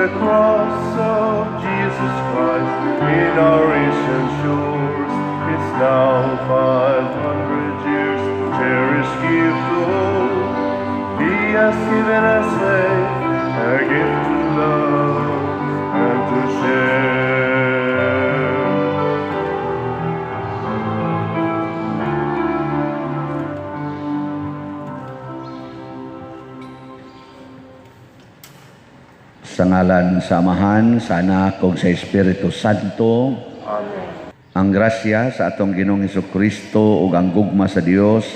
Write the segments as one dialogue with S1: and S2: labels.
S1: The cross of Jesus Christ in our ancient shores is now 500 years cherished gift to all. He has given us faith, a gift to love and to share.
S2: Sa ngalan sa Amahan, sa Anak, ug sa Espiritu Santo.
S1: Amen.
S2: Ang grasya sa atong Ginoong Kristo ug ang gugma sa Dios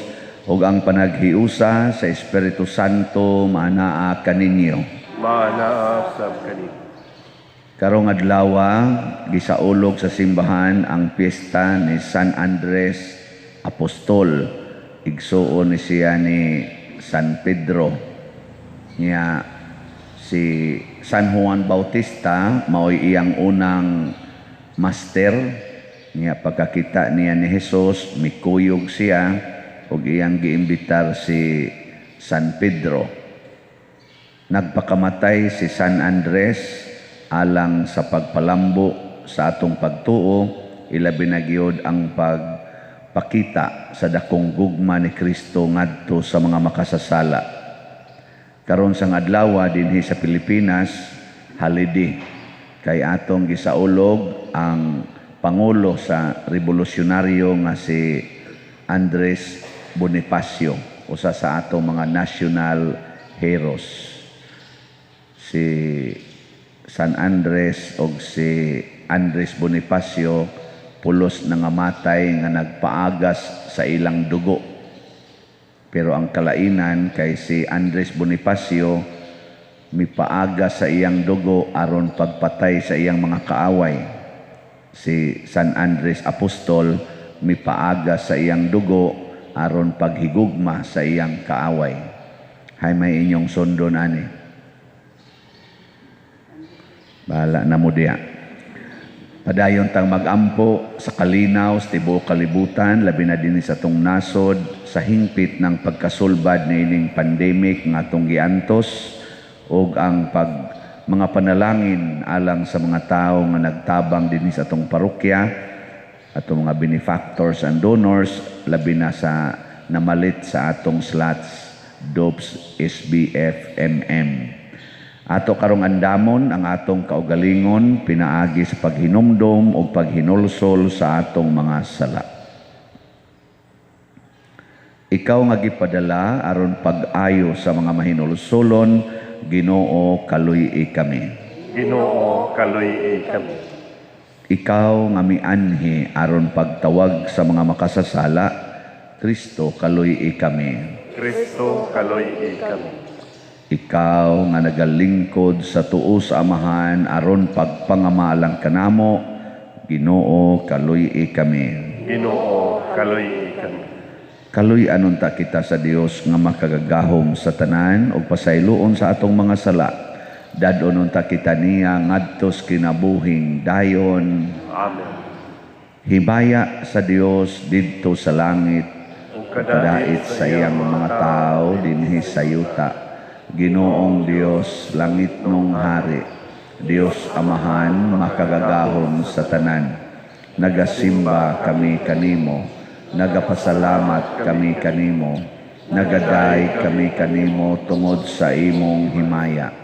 S2: ug ang panaghiusa sa Espiritu Santo maanaa kaninyo.
S1: Maanaa sab kanimo.
S2: Karong adlaw, gisaulog sa simbahan ang piyesta ni San Andres Apostol. Igsuon ni siya ni San Pedro. Niya si San Juan Bautista mao'y iyang unang master. Niya pagkakita niya ni Jesus, mikuyog siya ug iyang giimbitar si San Pedro. Nagpakamatay si San Andres alang sa pagpalambo sa atong pagtuo, ilabi na gyud ang pagpakita sa dakong gugma ni Kristo ngadto sa mga makasasala. Karon sang adlaw dinhi sa Pilipinas, holiday kay atong gisaulog ang pangulo sa revolusyonaryo nga si Andres Bonifacio, usa sa atong mga national heroes. Si San Andres og si Andres Bonifacio pulos nangamatay nga nagpaagas sa ilang dugo. Pero ang kalainan kay si Andres Bonifacio mipaagas sa iyang dugo aron pagpatay sa iyang mga kaaway. Si San Andres Apostol mipaagas sa iyang dugo aron paghigugma sa iyang kaaway. Hay may inyong sundon ani. Bahala na mo diya. Padayon tang magampo sa kalinaw sa tibuok kalibutan, labi na dinhi sa atong nasod sa hingpit ng pagkasulbad niining pandemic nga atong giantos ug ang pag mga panalangin alang sa mga tawo nga nagtabang dinhi sa atong parokya, atong mga benefactors and donors, labi na sa namalit sa atong slots DOPS SBF MM. Ato karong andamon ang atong kaugalingon pinaagi sa paghinumdom o paghinulsol sa atong mga sala. Ikaw nga gipadala aron pag-ayo sa mga mahinulsolon, Ginoo, kaluy-i kami.
S1: Ginoo, kaluy-i kami.
S2: Ikaw nga mianhi aron pagtawag sa mga makasasala, Kristo, kaluy-i kami.
S1: Kristo, kaluy-i kami.
S2: Ikaw nga nagalingkod sa tuo sa Amahan aron pagpangamalang kanamo, Ginoo, kaluy-i kami.
S1: Ginoo, kaluy-i kami.
S2: Kaluy-an unta kita sa Dios nga makagagahom sa tanan ug pasayloon sa atong mga sala. Dad-on unta kita niya ngadtos kinabuhing dayon.
S1: Amen.
S2: Himaya sa Dios didto sa langit,
S1: Ug
S2: kadait sa iyang mga tao dinhi sa yuta. Ginoong Dios, langit nung hari, Dios Amahan, makagagahom sa tanan. Nagasimba kami kanimo, nagapasalamat kami kanimo, nagaday kami kanimo tungod sa imong himaya.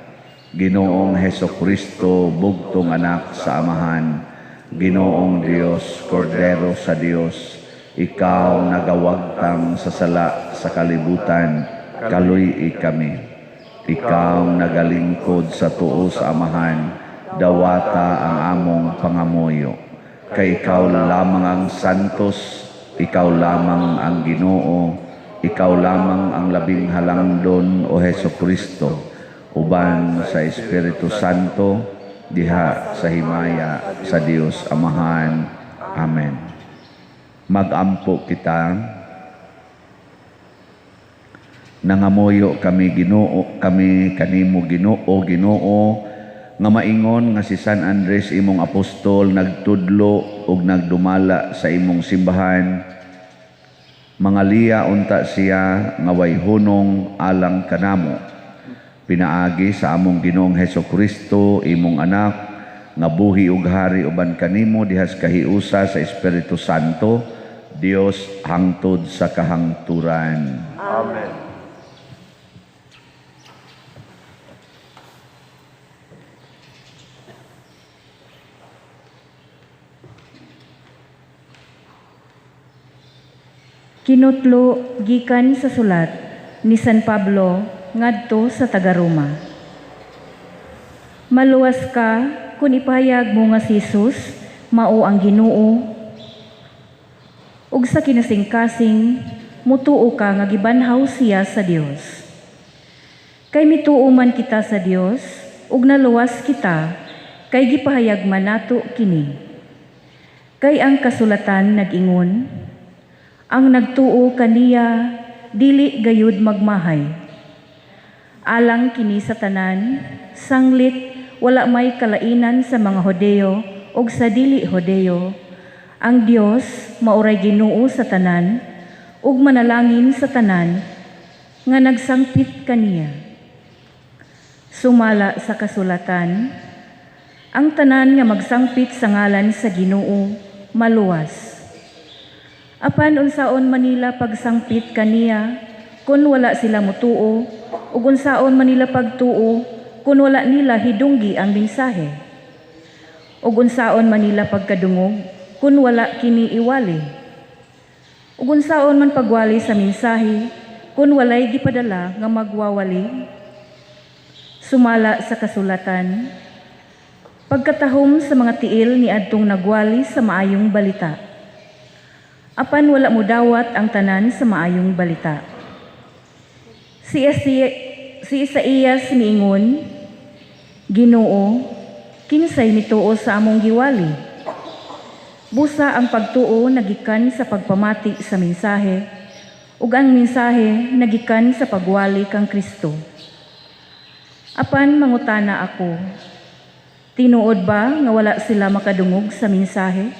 S2: Ginoong Heso Kristo, bugtong anak sa Amahan, Ginoong Dios, Kordero sa Dios, ikaw nagawagtang sa sala sa kalibutan, kaluy-i kami. Ikaw nagalingkod sa tuo sa Amahan, dawata ang among pangamuyo. Kay ikaw lamang ang santos, ikaw lamang ang Ginoo, ikaw lamang ang labing halangdon, o Heso Kristo, uban sa Espiritu Santo, diha sa himaya sa Dios Amahan. Amen. Magampo kita. Nangamuyo kami Ginoo, kami kanimo Ginoo, Ginoo, nga maingon nga si San Andres imong apostol nagtudlo ug nagdumala sa imong simbahan. Mga liya unta siya nga way hunong alang kanamo. Pinaagi sa among Ginoong Hesukristo, imong anak, nga buhi ug hari uban kanimo dihas kahiusa sa Espiritu Santo, Dios hangtod sa kahangturan.
S1: Amen.
S3: Kinutlo gikan sa sulat ni San Pablo ngadto sa taga-Roma. Maluwas ka kung ipahayag mo nga si Jesus mao ang Ginoo, ug sa kinasingkasing mutuo ka nga gibanhaw siya sa Dios. Kay mituo man kita sa Dios ug naluwas kita, kay gipahayag man nato kini. Kay ang kasulatan nag-ingon, ang nagtuo kaniya dili gayud magmahay. Alang kini sa tanan, sanglit wala may kalainan sa mga Hodeo og sa dili Hodeo. Ang Dios maoray Ginoo sa tanan ug manalangin sa tanan nga nagsangpit kaniya. Sumala sa kasulatan, ang tanan nga magsangpit sa ngalan sa Ginoo maluwas. Apan unsaon manila pagsangpit kaniya kun wala sila mutuo, ug unsaon manila pagtuo kun wala nila hidunggi ang mensahe, ug unsaon manila pagkadungog kun wala kini iwali, ug unsaon man pagwali sa mensahe kun walay gipadala nga magwawali. Sumala sa kasulatan, pagkatahom sa mga tiil ni adtong nagwali sa maayong balita. Apan wala modawat ang tanan sa maayong balita. Si Isaías miingon, Ginoo, kinsay mituo sa among giwali? Busa ang pagtuo nagikan sa pagpamati sa mensahe, ug ang mensahe nagikan sa pagwali kang Kristo. Apan mangutana ako, tinuod ba nga wala sila makadungog sa mensahe?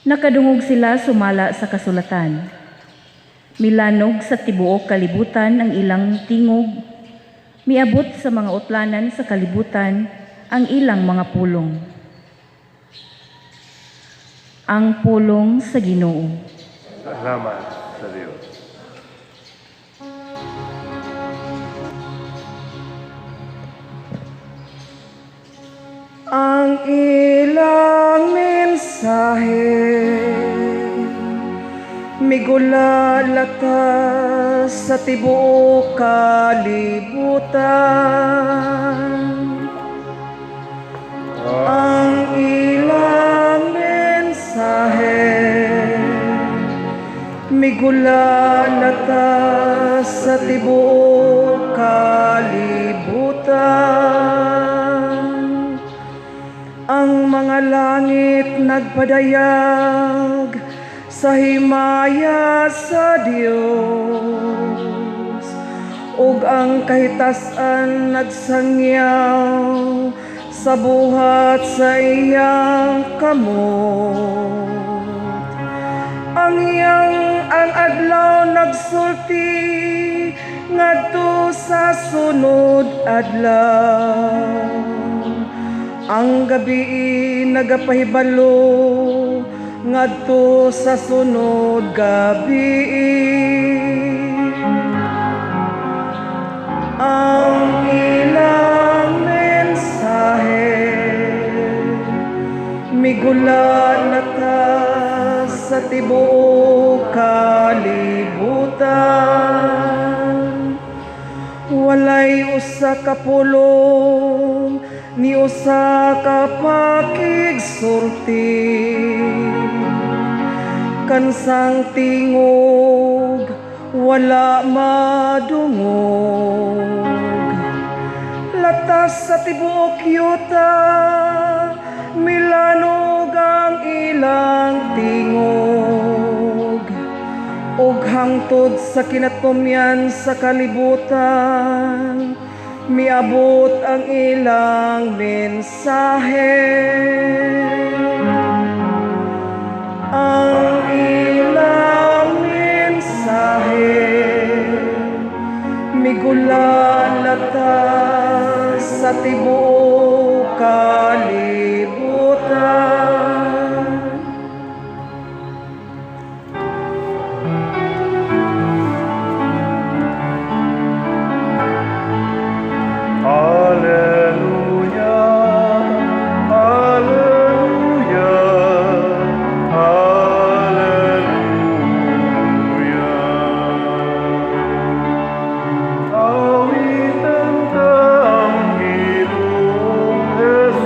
S3: Nakadungog sila sumala sa kasulatan. Milanog sa tibuok kalibutan ang ilang tingog, miabot sa mga utlanan sa kalibutan ang ilang mga pulong. Ang pulong sa Ginoo.
S1: Salamat sa Dios.
S4: Ang ilang mensahe migulalata sa tibuok kalibutan. Ang ilang mensahe migulalata sa tibuok kalibutan. Ang mga langit nagpadayag sa himaya sa Dios, ug ang kahitasan nagsangyaw sa buhat sa iyang kamot. Ang iyang ang adlaw nagsulti ngadto sa sunod adlaw. Ang gabi nagapahibalo ngadto sa sunod gabi. Ang ilang mensahe migulalata sa tibuok kalibutan. Walay usa ka pulong ni usa ka pakigsulti, kansang tingog wala madungog. Latas sa tibuok yuta milanog ang ilang tingog, ug hangtod sa kinatumyan sa kalibutan miabot ang ilang mensahe. Ang ilang mensahe migulalata sa tibuok kalibutan.
S1: Alleluia, alleluia, alleluia. Awitan ta ang Ginoong Jesus,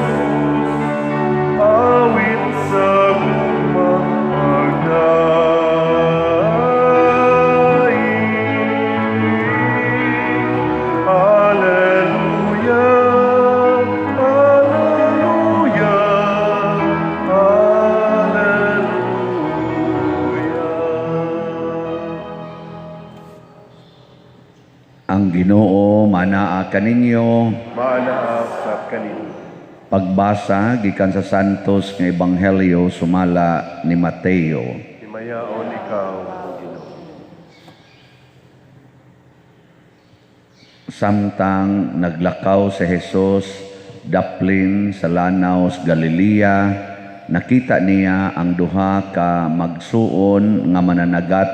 S1: awit sa gugma magdaing. Alleluia, alleluia, alleluia.
S2: Ang Ginoo manaa kaninyo.
S1: Manaa sa kaninyo.
S2: Pagbasa gikan sa Santos nga Ebanghelyo sumala ni Mateo.
S1: Himayaon ikaw, Ginoo.
S2: Samtang naglakaw si Jesus daplin sa lanaw sa Galilea, nakita niya ang duha ka magsuon nga mananagat,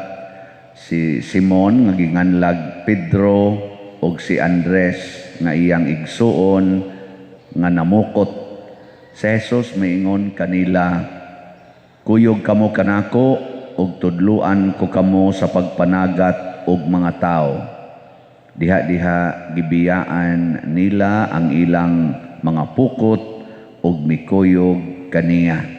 S2: si Simon nga ginganlag Pedro ug si Andres nga iyang igsuon nga namukot. Si Jesus miingon kanila, kuyog kamo kanako ug tudluan ko kamo sa pagpanagat og mga tawo. Diha-diha gibiyaan nila ang ilang mga pukot ug mikuyog kaniya.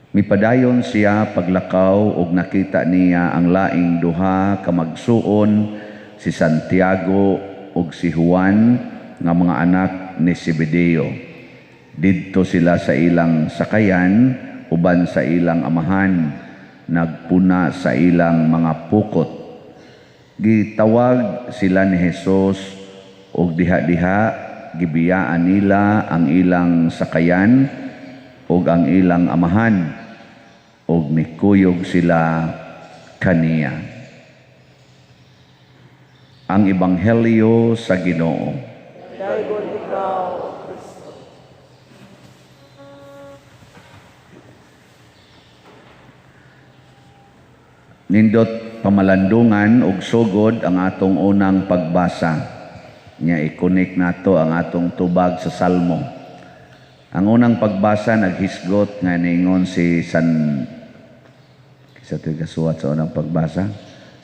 S2: Mipadayon siya paglakaw ug nakita niya ang laing duha ka magsuon, si Santiago ug si Juan nga mga anak ni Zebedeo. Didto sila sa ilang sakayan uban sa ilang amahan, nagpuna sa ilang mga pukot. Gitawag sila ni Jesus ug diha-diha gibiyaan nila ang ilang sakayan ug ang ilang amahan ug mikuyog sila kaniya. Ang Ebanghelyo sa Ginoo.
S4: Daygon ikaw, Kristo.
S2: Nindot pamalandungan ug sugod ang atong unang pagbasa. Nya i-connect nato ang atong tubag sa Salmo. Ang unang pagbasa naghisgot nga niingon si San sa tigasuwat sa unang pagbasa,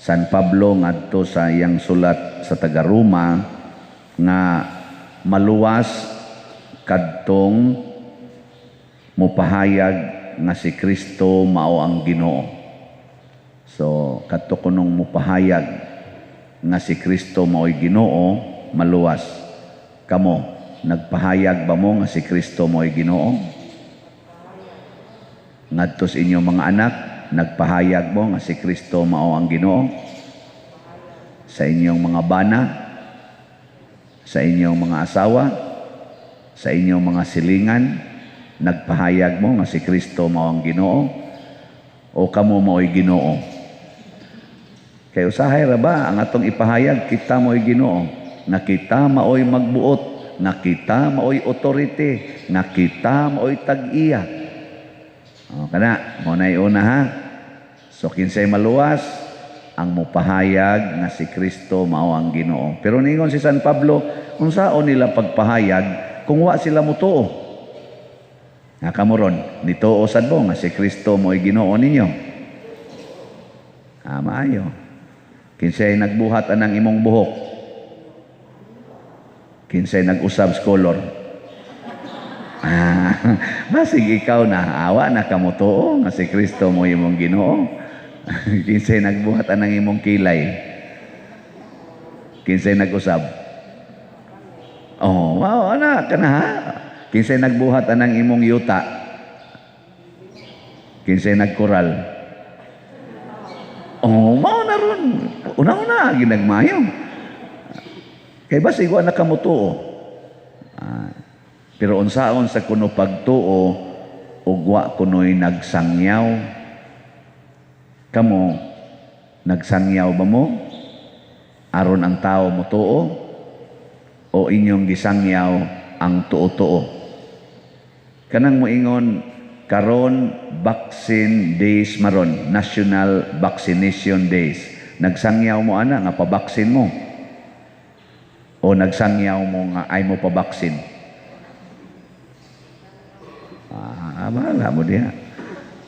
S2: San Pablo ngadto sa iyang sulat sa taga-Roma nga maluwas kadtong mupahayag nga si Kristo mao ang Ginoo. So kadto kunong mupahayag nga si Kristo mao'y Ginoo, maluwas. Kamo, nagpahayag ba mo nga si Kristo mao'y Ginoo? Ngadto sa inyong mga anak, nagpahayag mo nga si Kristo mao ang Ginoo? Sa inyong mga bana, sa inyong mga asawa, sa inyong mga silingan, nagpahayag mo nga si Kristo mao ang Ginoo? O kamo mao'y Ginoo? Kay usahay ra ba ang atong ipahayag kita mao'y Ginoo, nga kita mao'y magbuot, nga kita mao'y authority, nga kita mao'y tag-iya? O kana, mo na'y una ha. So kinsay maluwas ang mupahayag nga si Kristo mao ang Ginoo. Pero ningon si San Pablo, unsaon nila pagpahayag kung wa sila mutuo? Nga kamo ron, nituo sad mo nga si Kristo mo'y Ginoo ninyo? Ah, maayo. Kinsay nagbuhat anang imong buhok? Kinsay nag-usab sa color? Ah, basig ikaw na awa na kamutuo nga si Kristo mo imong Ginoo. Kinsay nagbuhat anang imong kilay? Kinsay nag-usab? Oh, wow, ana kana ha. Kinsay nagbuhat anang imong yuta? Kinsay nagkoral? Oh, mao na ron. Una-una ginagmayo. Kay basig wa na kamutuo. Ah, pero unsaon sa kuno pagtuo ug wa kuno'y nagsangyaw? Kamo, nagsangyaw ba mo? Aron ang tao motuo? o inyong gisangyaw ang tuo-tuo? Kanang moingon karon vaccine days maron, National Vaccination Days. Nagsangyaw mo ana nga pabaksin mo? O nagsangyaw mo nga ay mo pabaksin? Ah, bahala mo diha.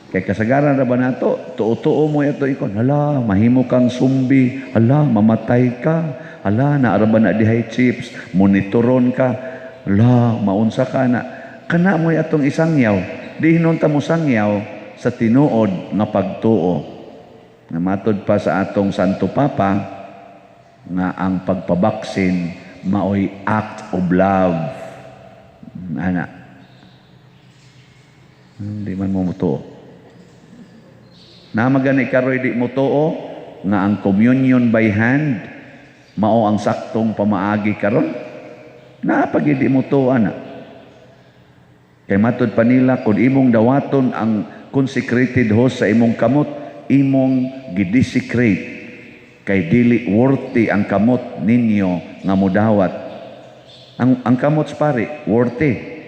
S2: Kay kasagaran ra ba nato, tuo-tuo mo ato ikon, hala, mahimo kang zombie, hala, mamatay ka, hala, naara ba na dihay chips, monitoron ka, hala, maunsa ka na. Kana mo atong isangyaw, di hinunta mo sangyaw sa tinuod nga pagtuo. Nga matod pa sa atong Santo Papa, nga ang pagpabaksin maoy act of love. Ana. Hindi man mo mutuo. Na magani karoy di mo tuo nga ang communion by hand mao ang saktong pamaagi karon. Naa pa di mo tuo ana. Kay matod pa nila, kung imong dawaton ang consecrated host sa imong kamot, imong gidesecrate, kay dili worthy ang kamot ninyo nga mudawat. Ang kamot sa pari worthy.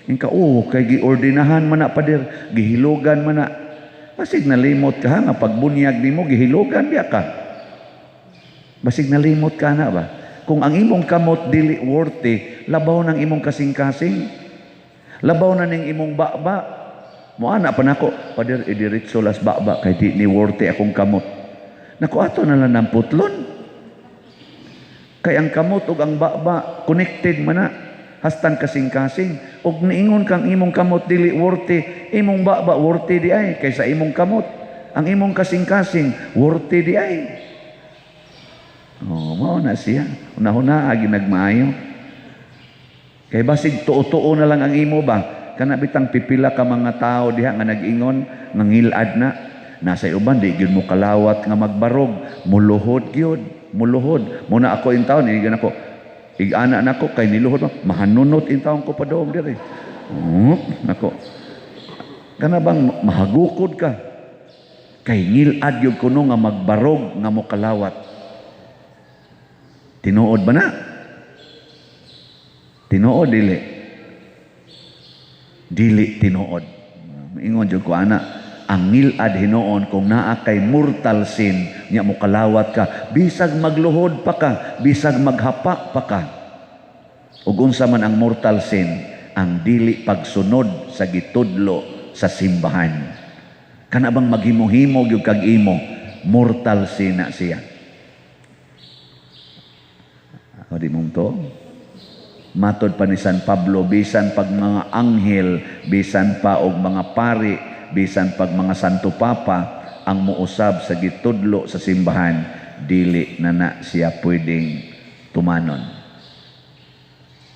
S2: Inka, oh, kay giordinahan man na, pader, gihilugan man na. Basig nalimot ka ha, nga pagbunyag nimo gihilugan biya ka. Basig nalimot ka na ba? Kung ang imong kamot dili worthy, labaw ng imong kasing-kasing. Labaw na ning imong baba. Mo ana pa nako, pader, idiretso las baba kay di ni worthy akong kamot. Nako, ato na lang ng putlon. Kay ang kamot ug ang baba connected man na. Hastang kasing-kasing. Ug niingon kang imong kamot dili worthy, imong baba worthy di ay kaysa imong kamot. Ang imong kasing-kasing worthy di ay. Oh, mao na siya. Una-una agi nagmaayo. Kay basig tuo-tuo na lang ang imo ba? Kana bitang pipila ka mga tao diha nga nag-ingon nga ngilad na. Nasa uban di gyud mo kalawat nga magbarog, muluhod gyud, muluhod. Muna ako in taon, inigan ako. Ig-ana nako kay niluhod mo, mahanunot in taon ko padong diri. Oh, nako. Kana bang mahagukod ka? Kay ngilad gyud kuno nga magbarog nga mo kalawat. Tinuod ba na? Tinuod dili? Dili tinuod. Ingon jud ko ana, ang ngilad hinuon kung naa kay mortal sin nya mo kalawat ka, bisag magluhod pa ka, bisag maghapa pa ka. Ug unsa man ang mortal sin? Ang dili pagsunod sa gitudlo sa simbahan. Kana bang maghimo-himo gyud kag imo, mortal sin na siya. O di mong to? Matod pa ni San Pablo, bisan pag mga anghel, bisan pa og mga pari, bisan pag mga Santo Papa, ang muusab sa gitudlo sa simbahan, dili na na siya pwedeng tumanon.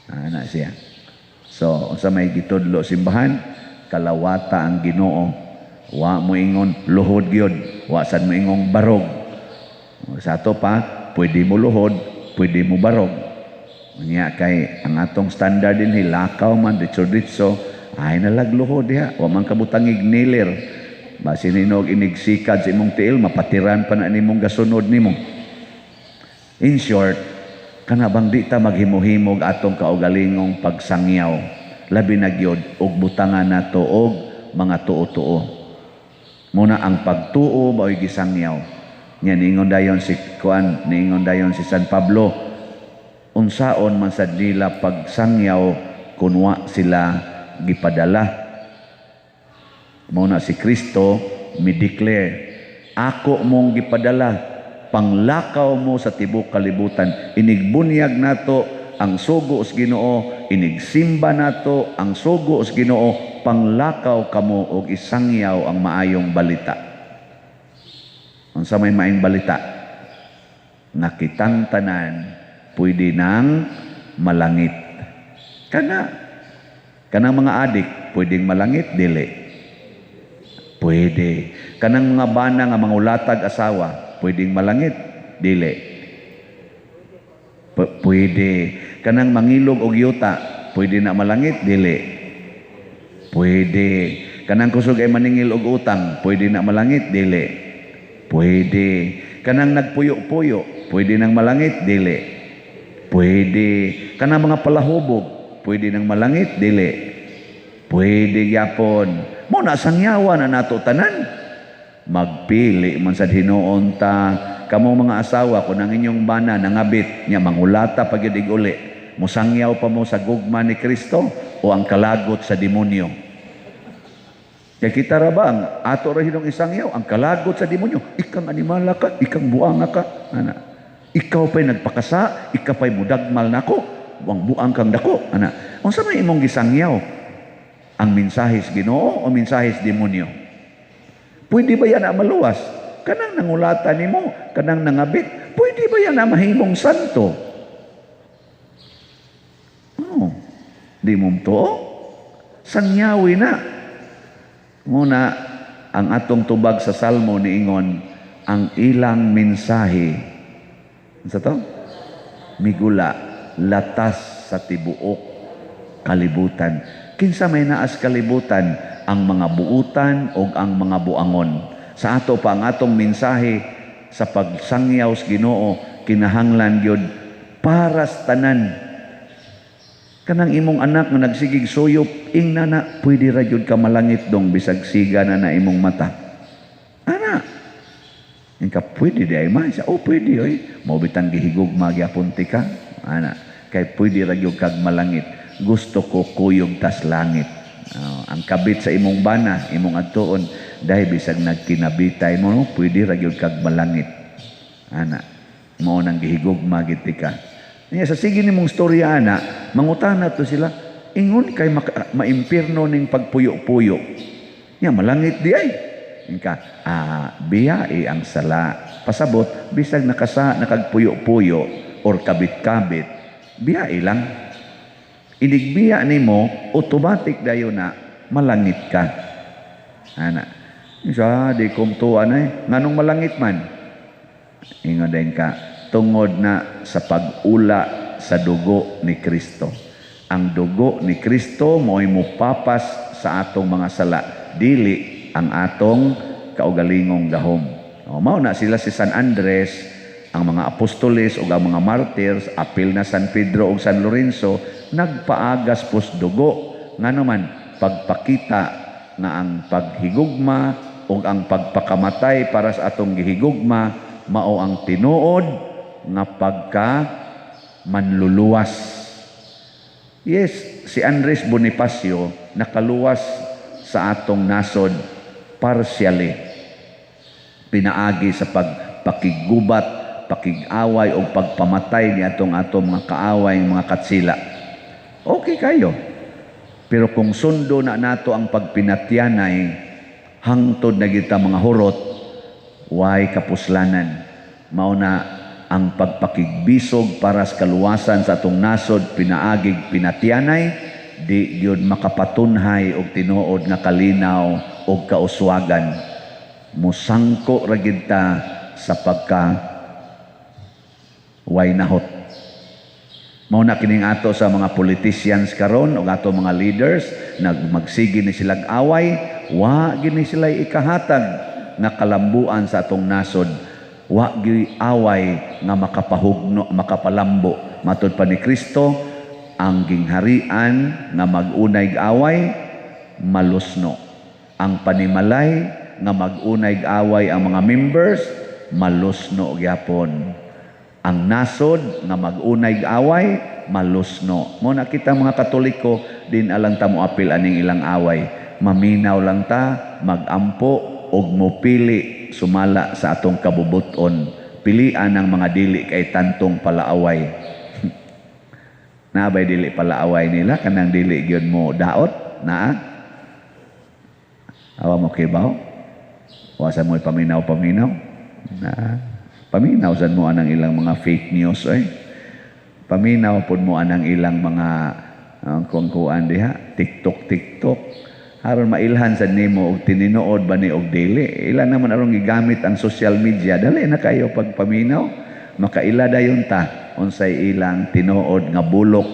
S2: Ana siya. So, unsa may gitudlo simbahan, kalawata ang Ginoo. Wa mo ingon luhod gyud, wa sad mo ingong barog. Sa ato pa, pwede mo luhod, pwede mo barog. Unya kay ang atong standard din lakaw man ditso-ditso, ay nalagluhod diha, wa man kabutangig nilir. Basin hinog inigsikad sa imong tiil, mapatiran pa na nimong gasunod nimo. In short, kana bang di ta maghimo-himog atong kaugalingong pagsangyaw, labi na gyud og butangan nato og mga tuo-tuo. Muna ang pagtuo mao'y gisangyaw. Nya niingon dayon si kuan, niingon dayon si San Pablo, unsaon man sad nila pagsangyaw kun wa sila gipadala. Mao na si Kristo mi-declare, ako mong gipadala, panglakaw mo sa tibok kalibutan. Inigbunyag nato ang sugo sa Ginoo, inigsimba nato ang sugo sa Ginoo, panglakaw kamo og isangyaw ang maayong balita. Unsa may maayong balita? Nga kitang tanan pwede nang malangit. Kanang mga adik pwedeng malangit, dili. Pwede. Kanang mga bana nga mangulatag asawa, pwedeng malangit, dili. Pwede. Kanang mangilog og yuta, pwede na malangit, dili. Pwede. Kanang kusog ay maningil og utang, pwede na malangit, dili. Pwede. Kanang nagpuyo-puyo, pwede nang malangit, dili. Pwede. Kana mga palahubog, pwede nang malangit, dili? Pwede gyapon. Mo na sangyawa na nato tanan. Magpili man sa hinuon ta. Kamo mga asawa, kung ang inyong bana nangabit nya mangulata pa gyud uli, musangyaw pa mo sa gugma ni Kristo o ang kalagot sa demonyo? Kay kita ra ba ang ato ra hinong isangyaw ang kalagot sa demonyo? Ikang animala ka, ikang buanga ka, ana. Ikaw pa'y nagpakasa, ikaw pa'y mudagmal nako, buang buang kang dako, ana. Unsa may imong gisangyaw? Ang mensahe sa Ginoo o mensahe sa demonyo? Pwede ba yan na maluwas? Kanang nangulata nimo, kanang nangabit, pwede ba yan na mahimong santo? Oh, di mo tuo? Sangyawi na. Muna, ang atong tubag sa Salmo niingon, ang ilang mensahe. Sa to? Migula, latas sa tibuok kalibutan. Kinsa may naas kalibutan? Ang mga buutan o ang mga buangon. Sa ato pa ang atong mensahe sa pagsangyaw sa Ginoo kinahanglan gyud para sa tanan. Kanang imong anak nga nagsigig suyop, ingna na pwede ra gyud ka malangit dong bisag siga na na imong mata. Ana. Inka pwede di ay man siya. Oh, pwede oy. Mao bitang gihigugma gyapon ti ka. Ana, kay pwede ra gyud kag malangit. Gusto ko kuyog tas langit. Oh, ang kabit sa imong bana, imong adtuon, dahil bisag nagkinabitay mo, no, pwede ra gyud kag malangit. Ana, mao nang gihigugma gid ka. Niya sa sige nimong storya ana, mangutana to sila, ingon kay maimpirno ning pagpuyo-puyo. Nya malangit di ay. Inka, biyae ang sala. Pasabot bisag nakasa nakagpuyo-puyo or kabit-kabit, biyae lang. Inigbiya nimo, automatic dayon na malangit ka. Ana. Isa di kumtuan ay nganong malangit man? Ingon din ka, tungod na sa pag-ula sa dugo ni Kristo. Ang dugo ni Kristo mo'y mupapas sa atong mga sala, dili ang atong kaugalingong gahom. O, mao na sila si San Andres, ang mga apostoles ug ang mga martyrs, apil na San Pedro ug San Lorenzo, nagpaagas pos dugo. Ngano man, pagpakita nga ang paghigugma ug ang pagpakamatay para sa atong gihigugma mao ang tinuod nga pagka manluluwas. Yes, si Andres Bonifacio nakaluwas sa atong nasod partially, pinaagi sa pagpakigubat, pakig-away o pagpamatay ni atong atong mga kaaway, mga katsila. Okay kayo. Pero kung sundo na nato ang pagpinatyanay, hangtod na kita mga hurot, way kapuslanan. Mao na ang pagpakigbisog para sa kaluwasan sa atong nasod, pinaagig pinatyanay, di gyud makapatunhay og tinuod nga kalinaw og kauswagan. Musangko ra gid ta sa pagka way nahot. Mao na kining ato sa mga politicians karon og ato mga leaders, nagmagsige ni silag away, wa gini sila ikahatag nga kalambuan sa atong nasod. Wa gyud away nga makapahugno, makapalambo. Matud pa ni Kristo, ang gingharian nga mag-unay away malusno. Ang panimalay nga mag-unay away ang mga members malusno gyapon. Ang nasod nga mag-unay away malusno. Mo na kita mga Katoliko, din alang ta mo apil aning ilang away. Maminaw lang ta, magampo og mopili sumala sa atong kabubuton. Pilian ang mga dili kay tantong palaaway. Naabay dili palaaway nila kanang dili gyud mo daot naa. Awa mo kibaw? Wa sa mo'y paminaw-paminaw. Na paminaw sad mo anang ilang mga fake news oy. Paminaw pud mo anang ilang mga kuan diha, TikTok TikTok. Aron mailhan sad nimo og tinuod ba ni og dili. Ila naman aron gigamit ang social media, dali na kayo pagpaminaw. Makaila dayon ta unsay ilang tinuod nga bulok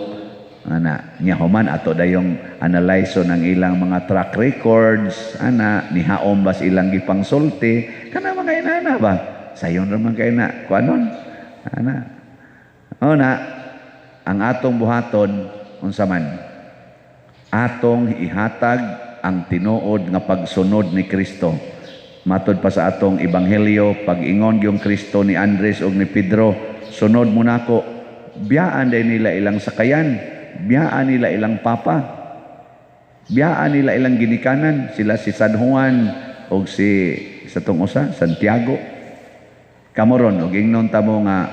S2: ana nya human ato dayong analyze ng ilang mga track records ana nihaom bas ilang gipangsulti kana mga inana ba sayon ra man kay na kuanon ana o na Ang atong buhaton, unsa man? Atong ihatag ang tinuod nga pagsunod ni Kristo. Matod pa sa atong ebanghelyo, pag-ingon yung Kristo ni Andres ug ni Pedro, "Sunod mo nako," biyaan din nila ilang sakayan, biyaan nila ilang papa, biyaan nila ilang ginikanan, sila si San Juan og si sa tong usa, Santiago. Kamo ron, og ingnon ta mo nga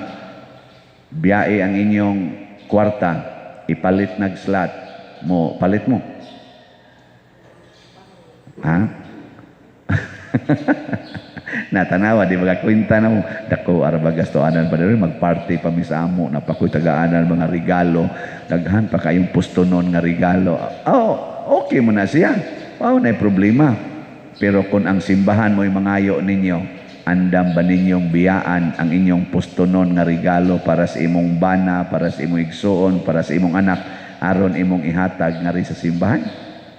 S2: biyae ang inyong kwarta, ipalit nag slot mo, palit mo? Ha? Natanawa, di ba kwenta na mo? Dako, araba gastoanan pa rin, magparty pa mi sa amo, napakoy tagaanan mga regalo, daghan pa kayong pustonon nga regalo. Oh, okay mo na siya. Wow, na problema. Pero kung ang simbahan mo'y mangayo ninyo, andam ba ninyong biyaan ang inyong pustonon nga regalo para sa imong bana, para sa imong igsuon, para sa imong anak, aron imong ihatag nga rin sa simbahan?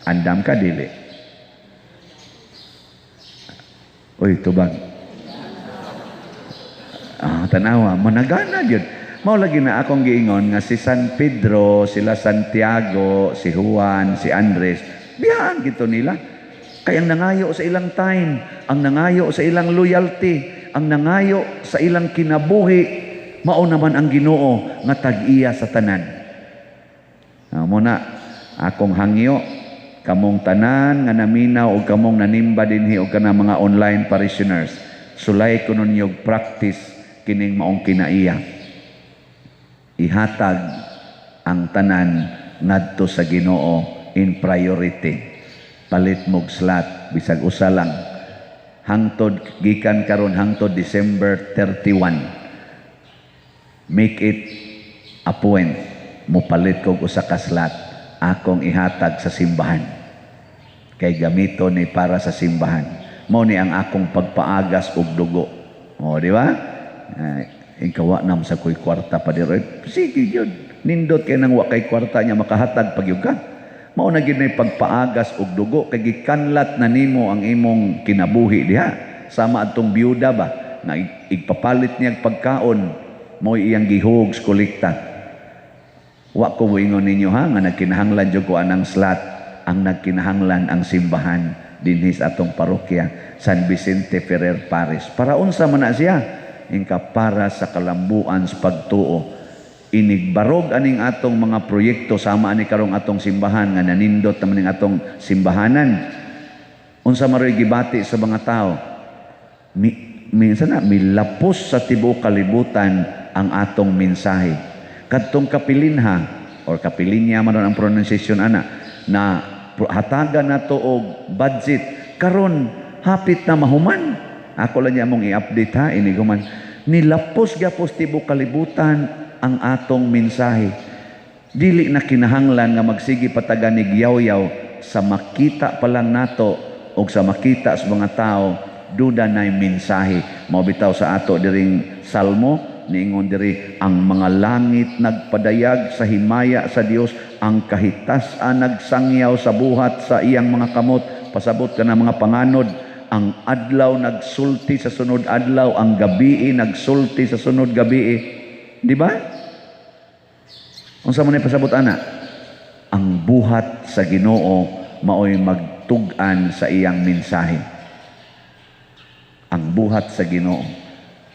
S2: Andam ka, dili? Uy, tubag. Ah, tanawa, managana gyud. Mao lagi na akong giingon nga si San Pedro, sila Santiago, si Juan, si Andres, biyaan gito nila. Kay ang nangayo sa ilang time, ang nangayo sa ilang loyalty, ang nangayo sa ilang kinabuhi, mao naman ang Ginoo nga tag-iya sa tanan. Ah, mo na akong hangyo kamong tanan nga naminaw og kamong nanimba dinhi og kana mga online parishioners, sulay kuno ninyo practice kining maong kinaiya. Ihatag ang tanan ngadto sa Ginoo in priority. Palit mog slot bisag usa lang hangtod gikan karon hangtod December 31. Make it a point, mopalit kog usa ka slot, akong ihatag sa simbahan kay gamito ni para sa simbahan. Mao ni ang akong pagpaagas og dugo. O, di ba? Ikaw, wa nam sa koy kwarta pa diri. Sige gyud, nindot kay nang wa kay kwarta niya, makahatag pag ka. Mao na gyud nay pagpaagas og dugo kay gikanlat na nimo ang imong kinabuhi diha. Sama adtong biyuda ba nga igpapalit niya pagkaon, mo iyang gihug sa kolekta. Wa ko moingon ninyo ha nga nagkinahanglan jud ko anang slot. Ang nagkinahanglan ang simbahan dinhi sa atong parokya, San Vicente Ferrer Parish. Para unsa man na siya? Ingka para sa kalambuan sa pagtuo. Inigbarog aning atong mga proyekto, sama ani karong atong simbahan nga nanindot naman ning atong simbahanan. Unsa maroy gibati sa mga tao? Minsan na milapos sa tibuok kalibutan ang atong mensahe. Kadtong kapilinha or kapilinya man ang pronunciation ana na hatagan nato og budget, karon hapit na mahuman. Ako lang niya mong i-update ha, iniguman. Nilapos gyapos tibuok kalibutan ang atong mensahe. Dili na kinahanglan nga magsige pataga ni yaw-yaw. Sa makita pa lang nato og sa makita sa mga tao, duda na mensahe. Mao bitaw sa ato diring salmo, niingon diri, ang mga langit nagpadayag sa himaya sa Dios, ang kahitas-an nagsangyaw sa buhat sa iyang mga kamot, pasabot ka na mga panganod, ang adlaw nagsulti sa sunod adlaw, ang gabii nagsulti sa sunod gabii. Di ba? Unsa man ni pasabot ana? Ang buhat sa Ginoo maoy magtug-an sa iyang mensahe. Ang buhat sa Ginoo.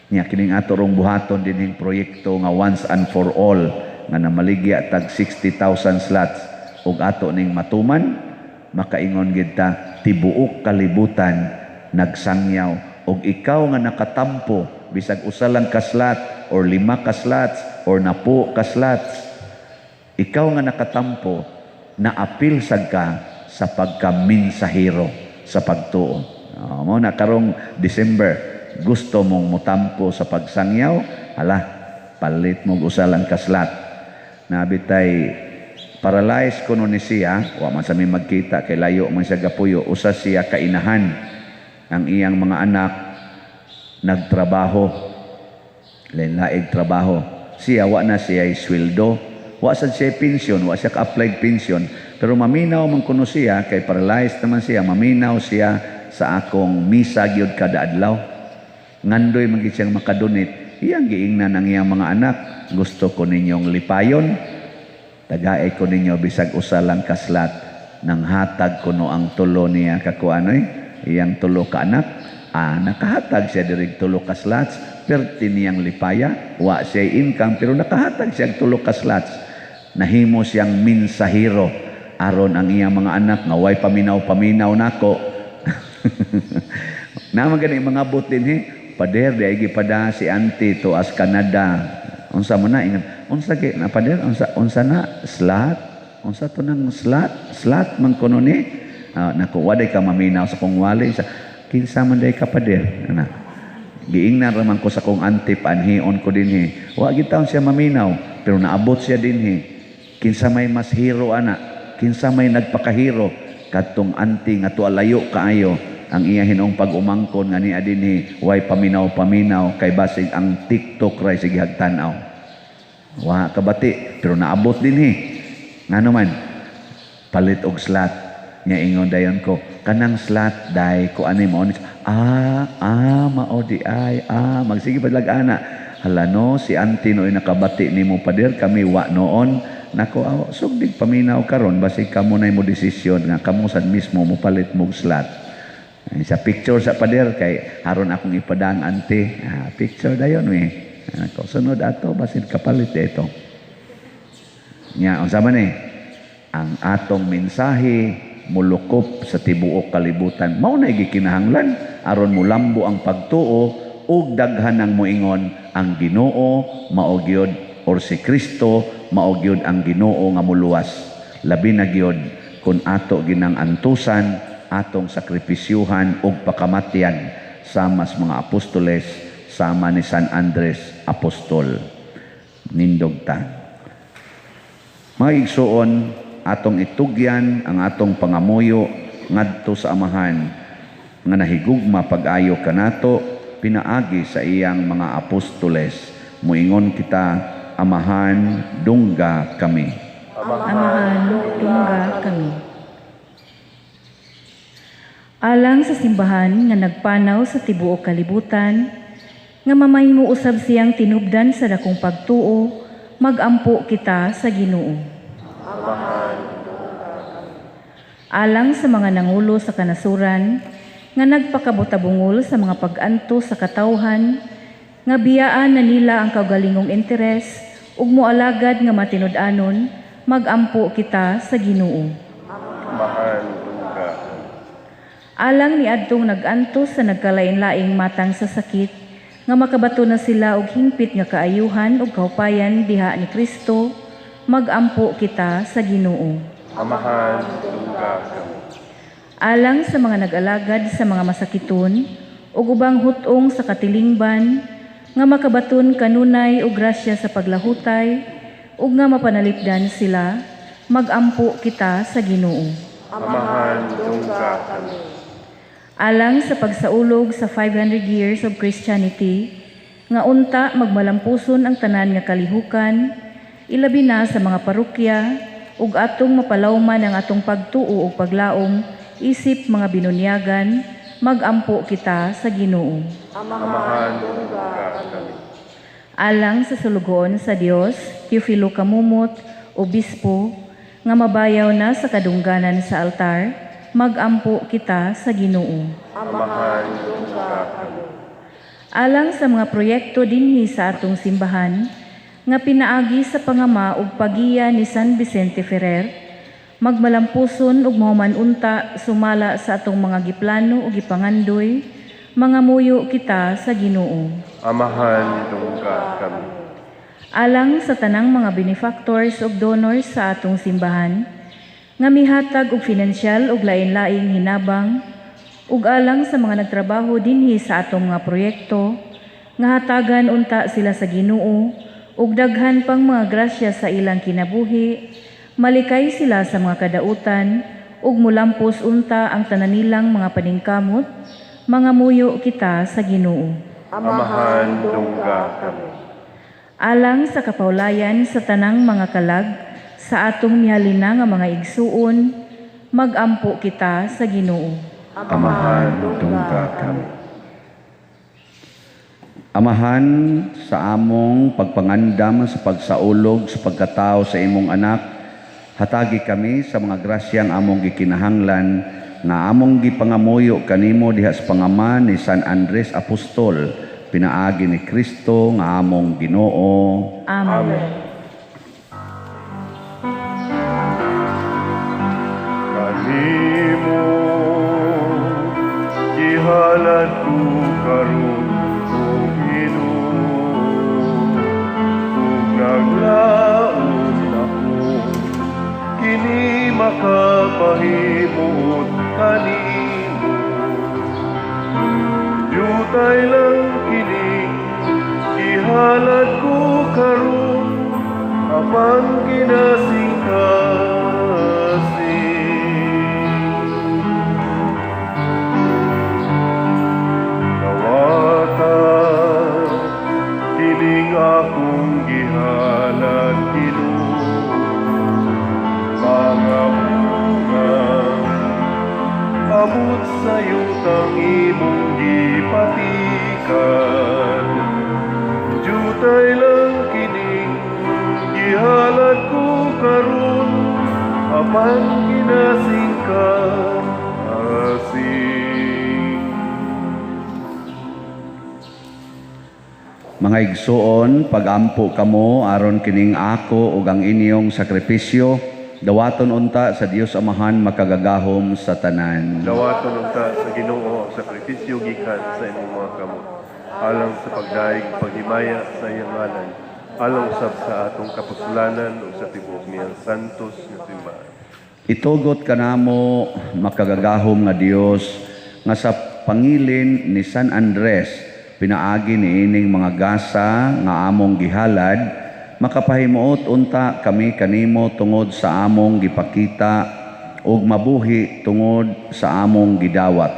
S2: Nya kining ato rong buhaton dinhing proyekto nga once and for all nga namaligya tag 60,000 slots ug ato ning matuman, makaingon gid ta tibuok kalibutan nagsangyaw. Og ikaw nga nakatampo bisag usa lang ka slot or 5 ka slots or 10 ka slots, ikaw nga nakatampo, naapil sad ka sa pagkaminsahero sa pagtuo. Mo na karong December, gusto mong mutampo sa pagsangyaw, hala, palit mo usa lang ka slot. Nabitay paralyzed kuno ni siya, wa man sa mi magkita kay layo man siya gapuyo, usa siya kainahan. Ang iyang mga anak nagtrabaho, lain-laing trabaho. Siya wa na siya sweldo, wa sad siya pensyon, wa siya ka-apply pensyon, pero maminaw man kuno siya kay paralyzed naman siya, maminaw siya sa akong misa gyud kada adlaw. Ngandoy man gid siyang makadonate, iyang giingnan ang iyang mga anak. Gusto ko ninyong lipayon. Tagae ko ninyo bisag usa lang ka slot, nang hatag kuno ang tulo niya kakuanoy, iyang tulo ka anak. Ah, nakahatag siya diri tulo ka slots, perti niyang lipaya, wa siya income pero nakahatag siya tulo ka slots. Nahimo siyang minsahero aron ang iyang mga anak nga way paminaw-paminaw nako. Naman gani mga bot dinhi, pader di ay gipada si auntie to as Canada. Unsa mo na ingon? Unsa gi na, pader? Unsa unsa na slot? Unsa to nang slot? Slot man kuno ni? Ah, nako, waday ka maminaw sa kong wali sa kinsa man day ka, pader? Ana. Giingnan ra man ko sa kong auntie, paanhion ko dinhi. Wa gid taon siya maminaw, pero naabot siya dinhi. Kinsa may mas hero ana? Kinsa may nagpakahero? Kadtong auntie nga tuwa layo kaayo, ang iya hinuong pag-umangkon nga niya dinhi, way paminaw-paminaw kay basig ang TikTok ray sige hagtan-aw. Wa kabati pero naabot dinhi. Ngano man palit og slot nya, ingon dayon ko, kanang slot day ko ani mo ni, ah, mao di ay, ah, magsige padlag ana. Hala no, si auntie no nakabati nimo, pader, kami wa noon. Nako, aw, sugdig paminaw karon, basig kamo nay mo desisyon nga kamo sad mismo mo palit mo slot. Ay, sa picture sa pader kay aron akong ipadang auntie. Ah, picture dayon we. Nako, sunod ato basin kapalit ito. Nya unsa man eh? Ang atong mensahe mulukop sa tibuok kalibutan. Mao na gikinahanglan aron mulambo ang pagtuo ug daghan ang moingon ang Ginoo mao gyud or si Kristo mao gyud ang Ginoo nga muluwas. Labi na gyud kun ato ginang antusan atong sakripisyuhan ug pakamatyan sama sa mga apostoles, sama ni San Andres Apostol. Nindog ta. Mga igsuon, atong itugyan ang atong pangamuyo ngadto sa Amahan nga nahigugma pag-ayo kanato pinaagi sa iyang mga apostoles. Muingon kita, Amahan, dungga kami.
S3: Amahan, dungga kami. Alang sa simbahan nga nagpanaw sa tibuok kalibutan, nga mamahimo usab siyang tinubdan sa dakong pagtuo, magampo kita sa Ginoo. Alang sa mga nangulo sa kanasuran, nga nagpakabutabungol sa mga pag-antos sa katawhan, nga biyaan na nila ang kaugalingong interes ug moalagad nga matinud-anon, magampo kita sa Ginoo.
S1: Amahan, dungga kami.
S3: Alang ni adtong nag-antos sa nagkalain-laing matang sa sakit, nga makabato na sila og hingpit nga kaayuhan ug kahupayan diha ni Kristo, magampo kita sa Ginoo.
S1: Amahan, dungga kami.
S3: Alang sa mga nag-alagad sa mga masakiton ug ubang hut-ong sa katilingban, nga makabaton kanunay og grasya sa paglahutay ug nga mapanalipdan sila, magampo kita sa Ginoo.
S1: Amahan, dungga kami.
S3: Alang sa pagsaulog sa 500 years of Christianity, nga unta magmalampuson ang tanan nga kalihukan, ilabi na sa mga parokya, ug atong mapalawman ang atong pagtuo ug paglaom isip mga binunyagan, magampo kita sa Ginoo.
S1: Amahan, dungga kami.
S3: Alang sa sulugoon sa Dios, Teofilo Camomot, Obispo, nga mabayaw na sa kadungganan sa altar, magampo kita sa Ginoo.
S1: Amahan, dungga kami.
S3: Alang sa mga proyekto dinhi sa atong simbahan, nga pinaagi sa pangama ug pagiya ni San Vicente Ferrer, magmalampuson ug mahuman unta sumala sa atong mga giplano ug gipangandoy, mangamuyo kita sa Ginoo.
S1: Amahan, dungga kami.
S3: Alang sa tanang mga benefactors ug donors sa atong simbahan, nga mihatag og finansyal ug lain-laing hinabang, ug alang sa mga nagtrabaho dinhi sa atong mga proyekto, nga hatagan unta sila sa Ginoo ug daghan pang mga grasya sa ilang kinabuhi, malikay sila sa mga kadautan ug mulampos unta ang tanan nilang mga paningkamot, mangamuyo kita sa Ginoo.
S1: Amahan, dungga kami.
S3: Alang sa kapaulayan sa tanang mga kalag sa atong mihalina nga mga igsuon, magampo kita sa Ginoo.
S2: Amahan, dungga kami. Amahan, sa among pagpangandam sa pagsaulog sa pagkatao sa imong anak, hatagi kami sa mga grasyang among gikinahanglan nga among gipangamuyo kanimo diha sa pangama ni San Andres Apostol, pinaagi ni Kristo nga among Ginoo.
S3: Amen.
S1: Kanimo gihalad ko karon, o Ginoo, ug naglaom ako kini makapahimuot kanimo. Jutay lang kini gihalad ko karon, apan kinasing-kasing. Dawata kining akong gihalad, Ginoo, mga bunga abot sa yutang imong gipatikan. Jutay lang kining gihalad ko karon, apan kinasing-kasing.
S2: Mga igsuon, pagampo kamo aron kining ako ug ang inyong sakripisyo dawaton unta sa Dios Amahan makagagahom sa tanan.
S1: Dawaton unta sa Ginoo ang sakripisyo gikan sa imong mga kamot, alang sa pagdaig paghimaya sa iyang ngalan, alang usab sa atong kapuslanan ug sa tibuok niyang santos nga simbahan.
S2: Itugot kanamo, makagagahom nga Dios, nga sa pangilin ni San Andres pinaagi niining mga gasa nga among gihalad, makapahimuot unta kami kanimo tungod sa among gipakita ug mabuhi tungod sa among gidawat,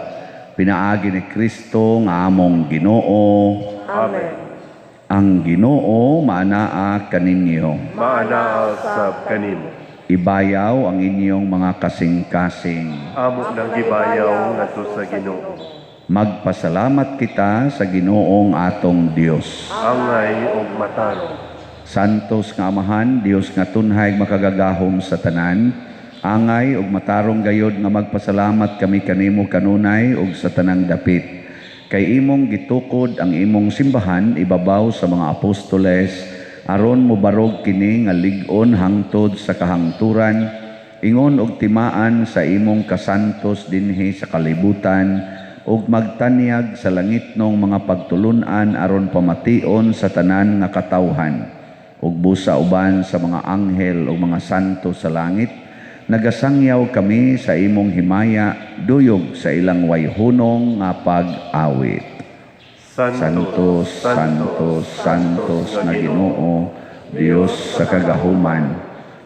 S2: pinaagi ni Kristo nga among Ginoo.
S1: Amen.
S2: Ang Ginoo maanaa kaninyo.
S1: Maanaa sab kanimo.
S2: Ibayaw ang inyong mga kasing-kasing.
S1: Amo nang gibayaw ngadto sa Ginoo.
S2: Magpasalamat kita sa Ginoong atong Dios.
S1: Angay og matarong.
S2: Santos nga Amahan, Dios nga tunhay makagagahom sa tanan, angay ug matarong gayod nga magpasalamat kami kanimo kanunay ug sa tanang dapit. Kay imong gitukod ang imong simbahan ibabaw sa mga apostoles, aron mobarog kini nga lig-on hangtod sa kahangturan, ingon og timaan sa imong kasantos dinhi sa kalibutan, ug magtanyag sa langitnong mga pagtulun-an aron pamation sa tanan nga katawhan. Ug busa uban sa mga anghel ug mga santo sa langit, nagasangyaw kami sa imong himaya, duyog sa ilang wayhunong nga pag-awit. Santo, Santo, Santos nga Ginoo, Dios sa kagahuman,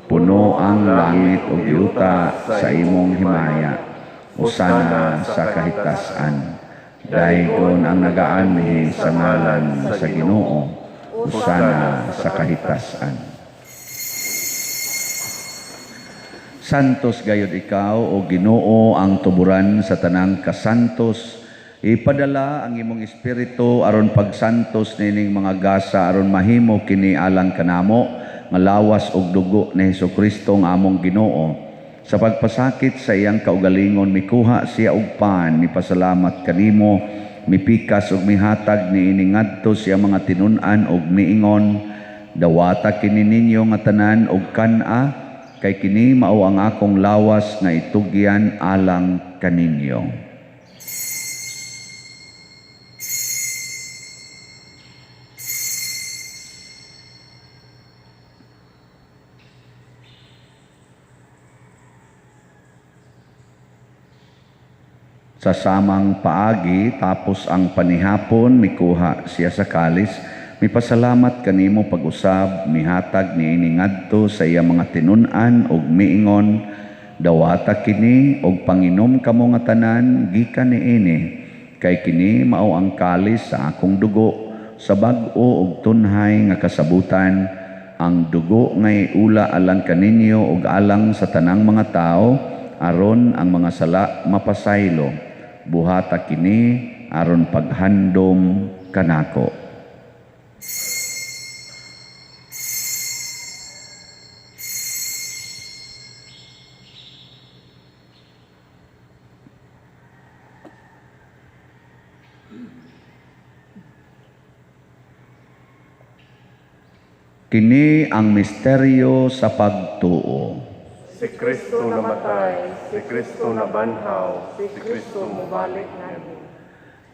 S2: puno ang langit ug yuta sa imong himaya. Hosana sa kahitasan. Daygon ang nagaanhi sa ngalan sa Ginoo. Hosana sa kahitasan. Santos gayod ikaw, o Ginoo, ang tuburan sa tanang kasantos. Ipadala ang imong espiritu aron pagsantos nining mga gasa aron mahimo kini alang kanamo nga lawas ug dugo ni Hesukristo nga among Ginoo. Sa pagpasakit sa iyang kaugalingon, mikuha siya og pan, mipasalamat kanimo, mipikas ug mihatag niini ngadto sa iyang mga tinun-an ug miingon, dawata kini ninyo nga tanan ug kan-a, kay kini mao ang akong lawas nga itugyan alang kaninyo. Sa samang paagi, tapos ang panihapon, mikuha siya sa kalis, mipasalamat kanimo pag-usab, mihatag niini ngadto sa iya mga tinun-an ug miingon, dawata kini og panginom kamo nga tanan gikan niini, kay kini mao ang kalis sa akong dugo, sa bag-o ug tunhay nga kasabutan, ang dugo ngay ula alang kaninyo ug alang sa tanang mga tao, aron ang mga sala mapasaylo. Buhata kini aron paghandom kanako. Kini ang misteryo sa pagtuo.
S1: Si Kristo namatay, si Kristo nabanhaw, si Kristo mubalik nganhi.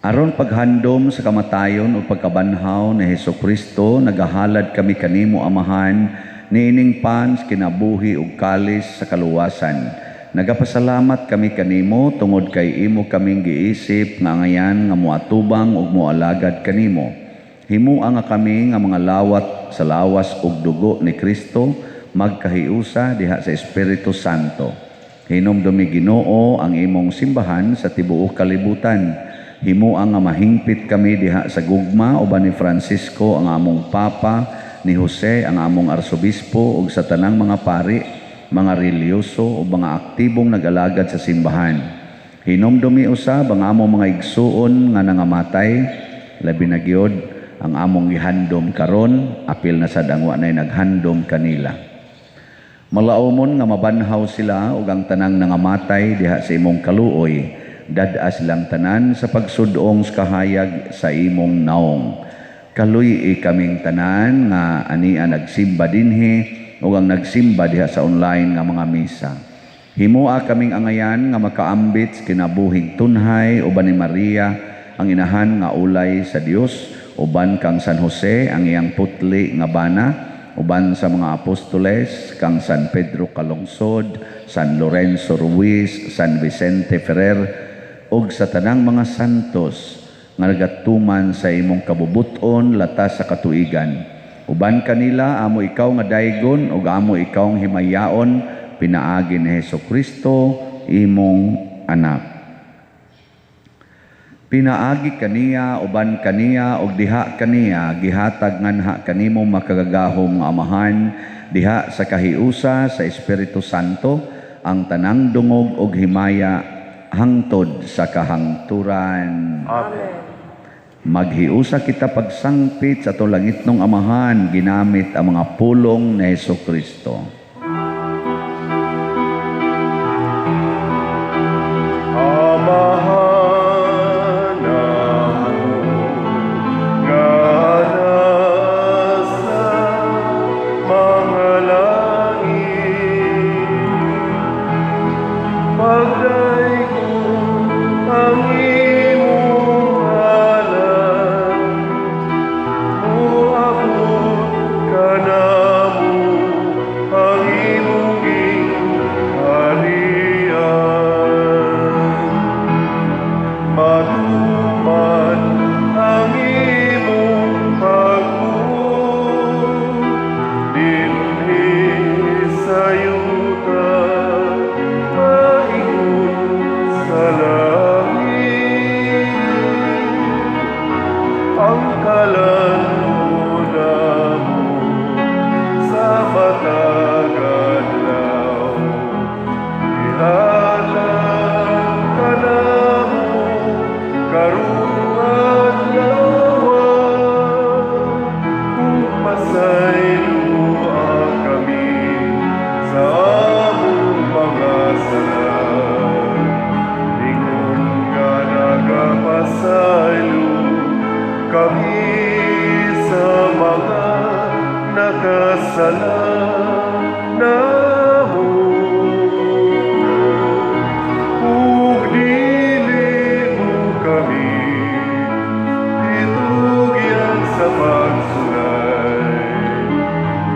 S2: Aron paghandom sa kamatayon o pagkabanhaw ni Hesus Kristo, nagahalad kami kanimo, Amahan, niining pan sa kinabuhi ug kalis sa kaluwasan. Nagapasalamat kami kanimo tungod kay imo kaming giisip nga angayan nga moatubang ug moalagad kanimo. Himua nga kami nga mga lawat sa lawas ug dugo ni Kristo magkahiusa diha sa Espiritu Santo. Hinumdumi, Ginoo, ang imong simbahan sa tibuok kalibutan. Himua nga mahingpit kami diha sa gugma uban ni Francisco ang among Papa, ni Jose ang among Arsobispo ug sa tanang mga pari, mga relihiyoso ug mga aktibong nag-alagad sa simbahan. Hinumdumi usab ang among mga igsuon nga nangamatay, labi na gyud ang among gihandom karon, apil na sad ang wa nay naghandom kanila. Malaumon nga mabanhaw sila ug ang tanang nangamatay diha sa imong kaluoy, dad-a silang tanan sa pagsudong sa kahayag sa imong naong. Kaluy-i kaming tanan nga ania nagsimba dinhi ug ang nagsimba diha sa online nga mga misa. Himua kaming angayan nga makaambit sa kinabuhing tunhay uban ni Maria ang inahan nga ulay sa Dios, uban kang San Jose ang iyang putli nga bana, uban sa mga apostoles kang San Pedro Calungsod, San Lorenzo Ruiz, San Vicente Ferrer ug sa tanang mga santos nga nagatuman sa imong kabubuton latas sa katuigan. Uban kanila amo ikaw nga daygon ug amo ikaw nga himayaon pinaagi ni Hesus Kristo, imong anak. Pinaagi kaniya, uban kaniya ug diha kaniya, gihatag nganha kanimo, makagagahom nga Amahan, diha sa kahiusa sa Espiritu Santo, ang tanang dungog ug himaya hangtod sa kahangturan.
S1: Amen.
S2: Maghiusa kita pagsangpit sa atong langitnong Amahan ginamit ang mga pulong ni Hesus Kristo.
S1: Amahan namo nga nasa mga langit, pagdaygon ang imong ngalan, muabot kanamo ang imong gingharian. Matuman ang imong pagbuot dinhi sa yuta maingon sa langit. Ang kalan-on namo sa matag adlaw, ihatag kanamo karong adlaw, ug pasayloa kami sa among mga sala, ingon nga nagapasaylo kami sa mga nakasala namo, ug dili mo kami itugyan sa pagsulay,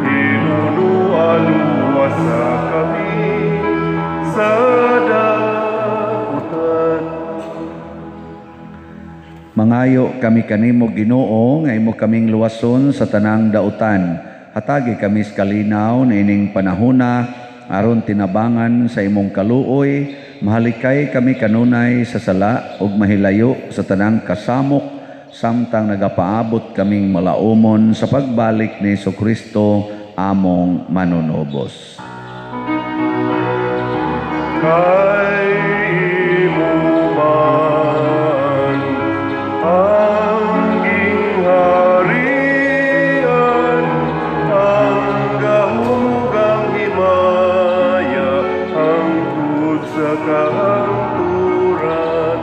S1: tinunoa luwasa kami sa dautan.
S2: Mangayo kami kanimo, Ginoo, nga imo kaming luwason sa tanang dautan. Hatagi kami sa kalinaw niining panahona aron tinabangan sa imong kaluoy, mahalikay kami kanunay sa sala ug mahilayo sa tanang kasamok samtang nagapaabot kaming malaumon sa pagbalik ni Kristo among manunubos.
S1: Kay imo man ang gingharian, ang gahom ug ang himaya, hangtod sa kahangturan.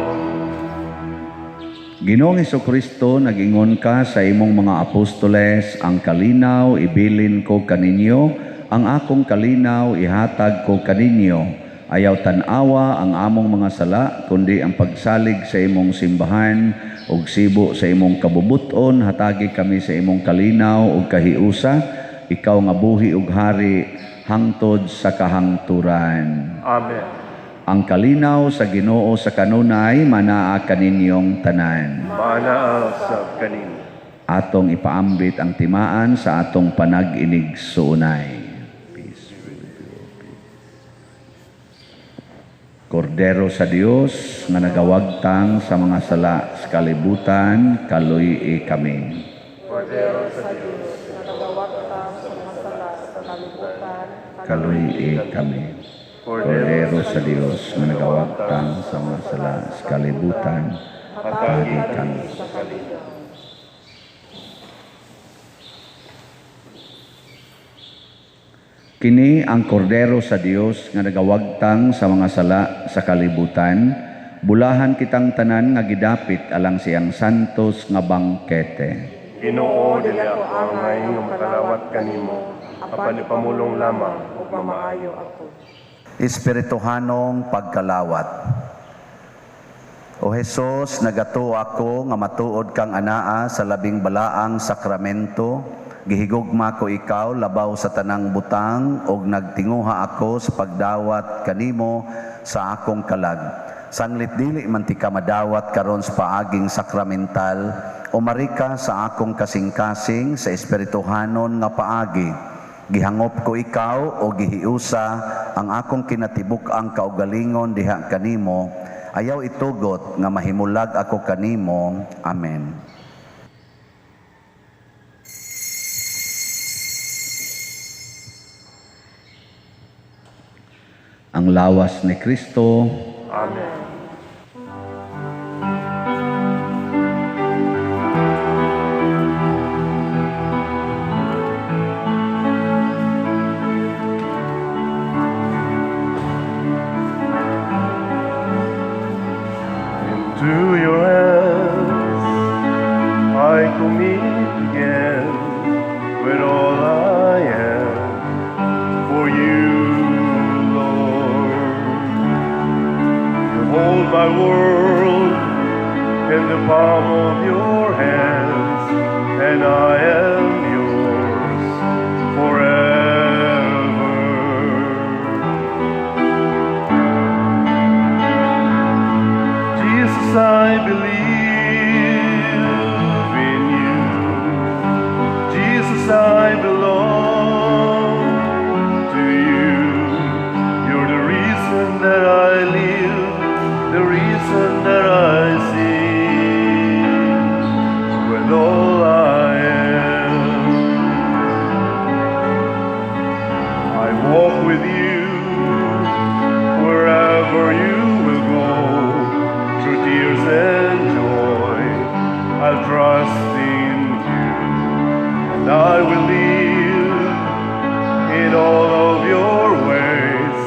S2: Ginoo Ginoong Hesukristo, nag-ingon ka sa imong mga apostoles, ang kalinaw ibilin ko kaninyo, ang akong kalinaw ihatag ko kaninyo. Ayaw tan-awa ang among mga sala, kundi ang pagsalig sa imong simbahan ug sibo sa imong kabubuton, hatagi kami sa imong kalinaw ug kahiusa, ikaw nga buhi ug hari hangtod sa kahangturan.
S1: Amen.
S2: Ang kalinaw sa Ginoo sa kanunay manaa kaninyong tanan.
S1: Manaa sab kanimo.
S2: Atong ipaambit ang timaan sa atong panag-inigsuonay. Peace be with you. Kordero sa Dios nga nagawagtang sa mga sala sa kalibutan, kaluy-i kami.
S1: Kordero sa Dios
S4: nga nagawagtang sa mga sala sa kalibutan,
S2: kaluy-i kami. Kordero sa Dios nga nagawagtang sa mga sala sa kalibutan, hatagi kami.
S4: Sa kalinaw.
S2: Kini ang kordero sa Dios nga nagawagtang sa mga sala sa kalibutan, bulahan kitang tanan nga gidapit alang siyang santos nga bangkete.
S1: Ginoo, dili ako angay nga makalawat kanimo, apan ipamulong lamang ug mamaayo ako.
S2: Espirituhanong pagkalawat. O Hesus, nagatuo ako nga matuod kang anaa sa labing balaang sakramento. Gihigugma ko ikaw labaw sa tanang butang ug nagtinguha ako sa pagdawat kanimo sa akong kalag. Sanglit dili man ti ka madawat karon sa paaging sakramental, umari ka sa akong kasing-kasing sa espirituhanon nga paagi. Gihangop ko ikaw o gihiusa ang akong kinatibuk-ang kaugalingon diha kanimo. Ayaw itugot nga mahimulag ako kanimo. Amen. Ang lawas ni Kristo.
S1: Amen. Into your hands I commit again with all I am for you, Lord. You hold my world in the palm of your hands, and I am yours forever. Jesus, I believe in you. Jesus, I belong to you. You're the reason that I live, the reason that I sing with all I am. I walk with you wherever you will go, through tears and joy. I'll trust in you, and I will live in all of your ways,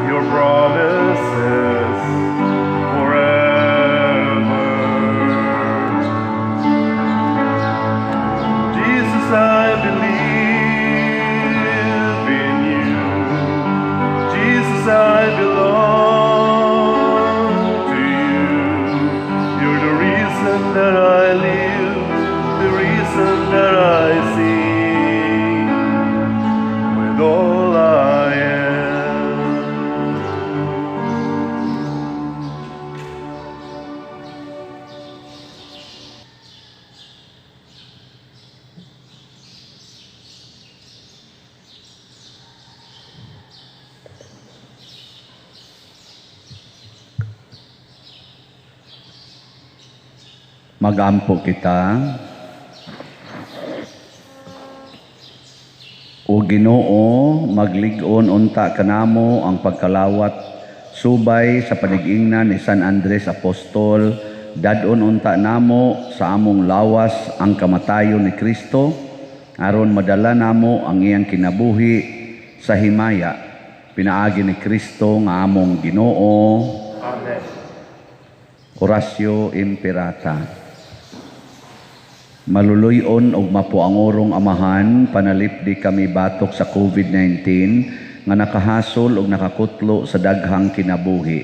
S1: your promises forever. Jesus, I believe in you. Jesus, I belong to you. You're the reason that I live, the reason that I sing with all I am.
S2: Magampo kita. O Ginoo, maglig-on unta kanamo ang pagkalawat subay sa panigingnan ni San Andres Apostol, dad-on unta namo sa among lawas ang kamatayon ni Kristo, aron madala namo ang iyang kinabuhi sa himaya, pinaagi ni Kristo nga among Ginoo.
S1: Amen.
S2: Oratio Imperata. Maluluy-on ug mapuangurong Amahan, panalipdi kami batok sa COVID-19 nga nakahasol ug nakakutlo sa daghang kinabuhi.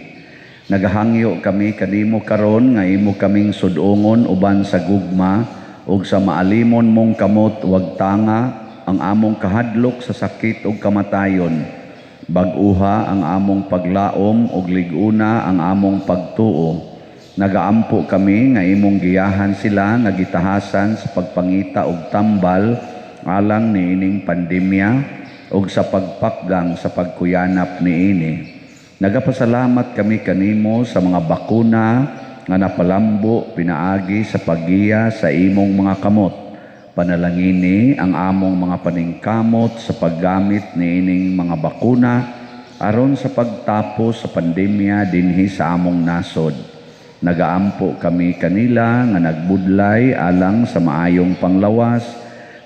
S2: Nagahangyo kami kanimo karon nga imo kaming sud-ongon uban sa gugma ug sa maalimon mong kamot wagtanga ang among kahadlok sa sakit ug kamatayon. Bag-uha ang among paglaom ug lig-una ang among pagtuo. Nagaampo kami nga imong giyahan sila nga gitahasan sa pagpangita og tambal alang niining pandemya ug sa pagpakgang sa pagkuyanap niini. Nagapasalamat kami kanimo sa mga bakuna nga napalambo pinaagi sa paggiya sa imong mga kamot. Panalangini ang among mga paningkamot sa paggamit niining mga bakuna aron sa pagtapos sa pandemya dinhi sa among nasod. Nagaampo kami kanila nga nagbudlay alang sa maayong panglawas,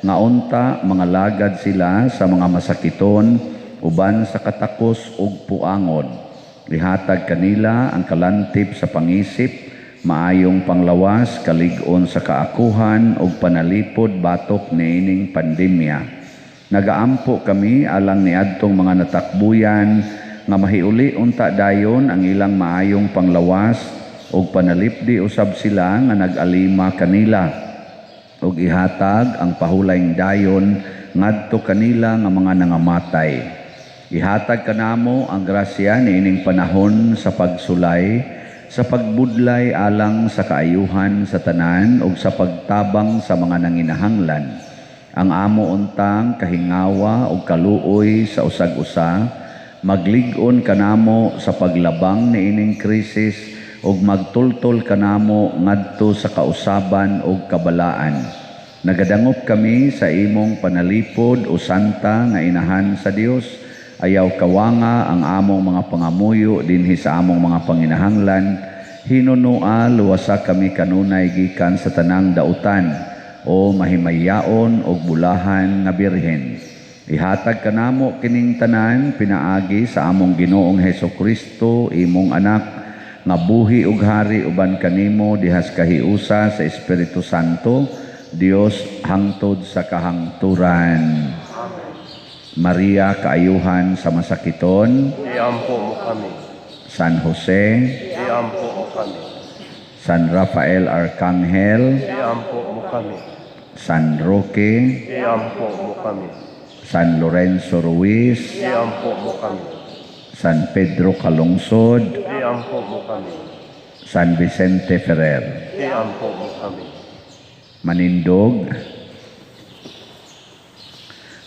S2: nga unta mga lagad sila sa mga masakiton uban sa katakos ug puangod. Ihatag kanila ang kalantip sa pangisip, maayong panglawas, kalig-on sa kaakuhan ug panalipod batok niining pandemya. Nagaampo kami alang niadtong mga natakbuyan nga mahiuli unta dayon ang ilang maayong panglawas ug panalipdi usab sila nga nag-alima kanila ug ihatag ang pahulayng dayon ngadto kanila nga mga nangamatay. Ihatag kanamo ang grasya niining panahon sa pagsulay, sa pagbudlay alang sa kaayuhan sa tanan ug sa pagtabang sa mga nanginahanglan. Ang amo untang kahingawa ug kaluoy sa usag-usa maglig-on kanamo sa paglabang niining krisis ug magtultol kanamo ngadto sa kausaban ug kabalaan. Nagadangop kami sa imong panalipod o santa nga inahan sa Dios. Ayaw kawanga ang among mga pangamuyo dinhi sa among mga panginahanglan. Hinunua luwasa kami kanunay gikan sa tanang dautan o mahimayaon og bulahan nga birhen. Ihatag kanamo kining tanan pinaagi sa among Ginoong Hesus Kristo, imong anak, nga buhi ug hari uban kanimo dihas kahiusa sa Espiritu Santo, Dios hangtod sa kahangturan. Maria, kaayuhan sa masakiton,
S1: Iampo mo kami.
S2: San Jose,
S1: Iampo mo kami.
S2: San Rafael Arcangel,
S1: Iampo mo kami.
S2: San Roque,
S1: Iampo mo kami.
S2: San Lorenzo Ruiz,
S1: Iampo mo kami.
S2: San Pedro Calungsod,
S1: Iampo mo kami.
S2: San Vicente Ferrer.
S1: Iampo mo kami.
S2: Manindog.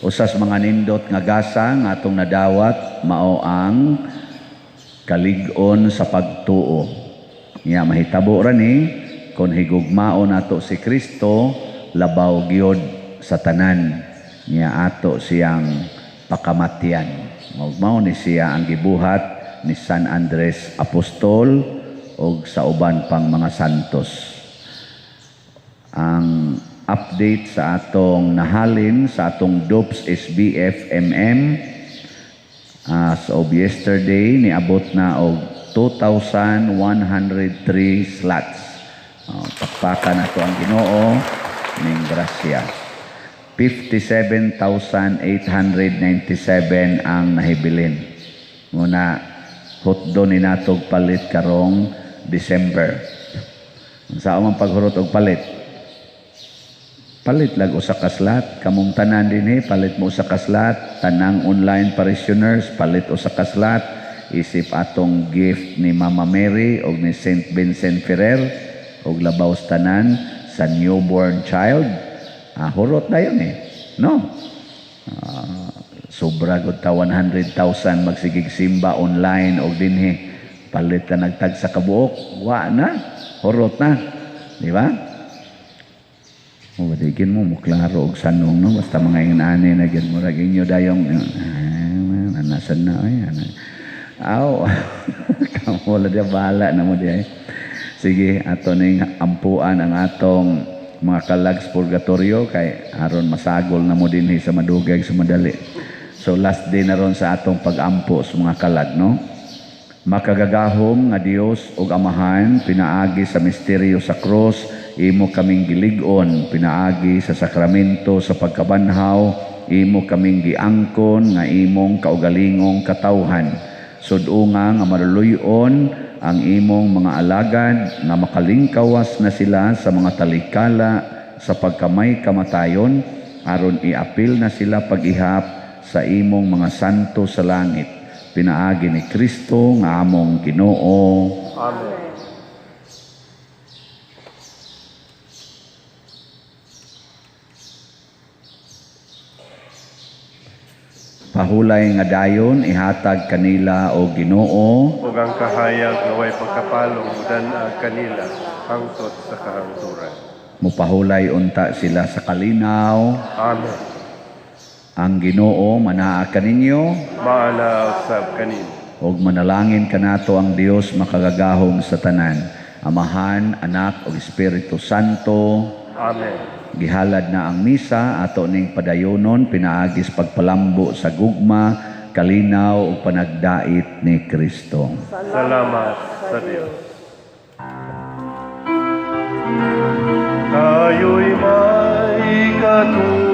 S2: Usas mga nindot nga gasa nga atong nadawat mao ang kalig-on sa pagtuo. Nya mahitabo ra ni kon higugmaon nato si Kristo labaw gyud sa tanan nya ato siyang pakamatyan. Mao ni siya ang gibuhat ni San Andres Apostol og sa uban pang mga santos. Ang update sa atong nahalin sa atong DOPS SBF MM as of yesterday niabot na og 2,103 slots. Pakpakan nato ang Ginoo ning grasya. 57,897 ang nahibilin. Muna hutdo ni natog palit karong December. Unsa man paghurot og palit? Palit lag usa ka slot, kamong tanan dinhi palit mo usa ka slot, tanang online parishioners palit usa ka slot, isip atong gift ni Mama Mary og ni Saint Vincent Ferrer og labaw sa tanan sa newborn child. Hurot na yun eh. No? Sobra gud ta 100,000 magsigig simba online og dinhi. Palit na nagtag sa kabuok, wa na, hurot na. Di ba? O, badigin mo, muklaro og sanong, no? Basta mga ingon-ani na gyud, murag inyo dayong, anasan na, ay, ana. Aw, kamo wala diya, bahala na mo diya. Sige, ato ning ampuan ang atong mga kalags purgatorio kay aron masagol na mo dinhi sa madugay sa madali. So last day na ron sa atong pag-ampo sa mga kalag, no? Makagagahom nga Dios ug Amahan pinaagi sa misteryo sa krus imo kaming gilig-on pinaagi sa sakramento sa pagkabanhaw, imo kaming giangkon nga imong kaugalingong katawhan. Sud-unga nga maluluy-on ang imong mga alagad nga makalingkawas na sila sa mga talikala sa pagkamay kamatayon, aron iapil na sila pag-ihap sa imong mga santo sa langit. Pinaagi ni Kristo nga among Ginoo.
S1: Amen.
S2: Pahulay nga dayon ihatag kanila o Ginoo,
S1: ug ang kahayag nga way pagkapalong mudan-ag kanila hangtod sa kahangturan.
S2: Mupahulay unta sila sa kalinaw.
S1: Amen.
S2: Ang Ginoo manaa kaninyo,
S1: Maana usab kanimo.
S2: ug manalangin kanato ang Dios makagagahom sa tanan, Amahan, Anak ug Espiritu Santo.
S1: Amen.
S2: Gihalad na ang misa ato ning padayonon pinaagis pagpalambo sa gugma, kalinaw ug panagdait ni Kristo.
S1: Salamat sa Dios. Tayo'y may katuruan.